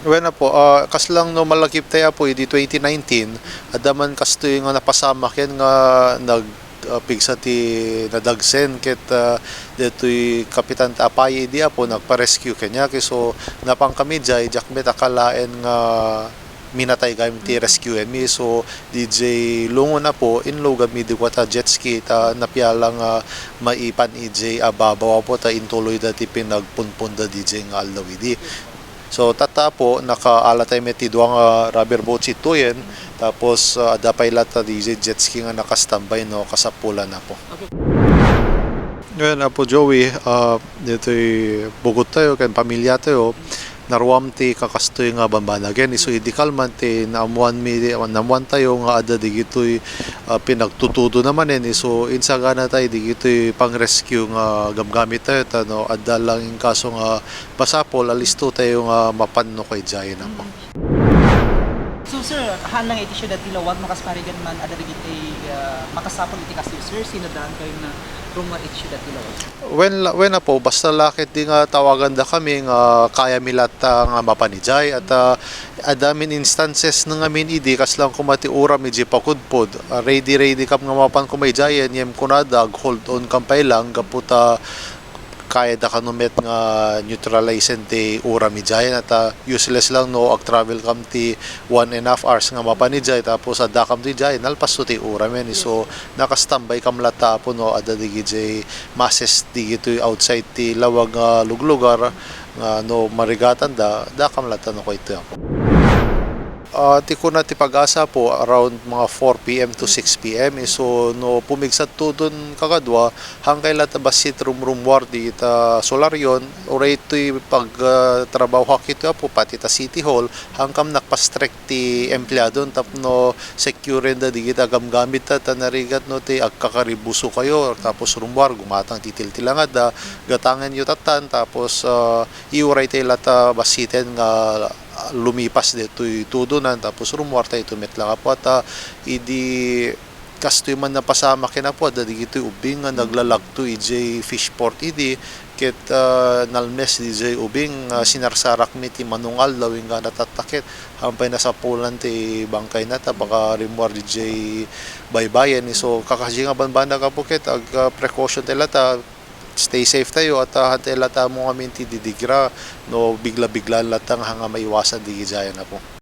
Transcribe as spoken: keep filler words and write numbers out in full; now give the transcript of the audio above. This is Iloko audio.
Wen, Apo, ah, kas lang no malakip tayo, Apo, idi twenty nineteen, adda man kastoy nga napasamak ken nga nag, ah, pigsa ti nadagsen ket, ah, detoy kapitan ti apay idi, Apo, nagpa-rescue kaniak. So, napan kami jay, diak met akalaen nga minatay gayam ti rescue mi. So, D J lungon, Apo, inlugad mi idi kua ta jet ski ta napiala nga maipan idiay a babaw, Apo, ta intuloy da ti pinagpunpon da D J nga aldaw idi. So, tatta, Apo, nakaala tayo met ti dua nga rubber boat sitoyen, tapos, ah, adda pay latta D J jet ski nga nakastambay no kasapulan, Apo. Okay. Ngayon, Apo Joey, ah, ditoy bukod tayo, ken pamilya tayo, naruam ti kakastoy nga bambanagen. Isu idi kalman ti naammuan mi, naammuan tayo nga adda digitoy, ah, pinagtutudo na manen. Isu insagana tayo digitoy pang-rescue nga gamgamit tayo, ta no adda lang in kaso nga masapul, alisto tayo nga mapan no kaidiayen, Apo. So, sir, haan lang iti siudad ti Laoag, no kas parigan man, adda dagiti, ah, makasapul iti kastoy, sir, sinaddaan kayo nga rummuar iti siudad ti Laoag? Wen la-, wen, Apo, basta la ketdi nga tawaganda kami nga kayami latta nga mapan idiay, at, ah, adda amin instances nga ngamin idi, kas lang koma ti uram idiay pakudpod. Ah, ready, ready kam nga mapan koma idiayen, ngem kunada, ag-hold on kam pay lang, gapu ta kayada kano met nga neutralize-en ti uram idiayen, at, ah, useless lang no ag-travel kam ti one and a half hours nga mapan idiay, tapos adda kam ti idiay, nalpasto ti uramen. So, nakastambay kam latta, Apo, no adda digidiay ma-assess digitoy outside ti Laoag nga luglugar, nga no marigatanda, adda kam latta no kaytoy, Apo. Ah, ti kuna ti PAGASA, Apo, around mga four P M to six P M. Isu no pumigsa tudon kakadua, haan kay latta bassit rumrummuar dita solaryon, uray toy pag, ah, trabahoak ito, Apo, pati ta City Hall, haan kam nagpa-strike ti empleadon tapno secure-en da digita gamgamit ta, ta narigat no ti agkakaribuso kayo, tapos rummuar, gumatang ti tiltilangadda, gatangen yo tattan, tapos, ah, iuray tay latta bassiten nga lumipas detoy tudonan, tapos rummuar tayo ito met lang, Apo, at, ah, idi kastoy man napasamak ken, Apo, adda digitoy ubbing nga naglalagto idiay fish port idi, ket, ah, nalmes didiay ubbing, ah, sinarsarak mi ti manungaldaw, inggana tatta ket, haan pay nasapulan ti bangkayna, ta baka rimmuar didiay baybayen. So, kakasi nga banbanag, Apo, ket ag, ah, precaution tayo latta, stay safe tayo, at, ah, haan tayo latta mo ngamin ti didigra no bigla-biglaan latta nga, nga maiwasan digidiayen, Apo.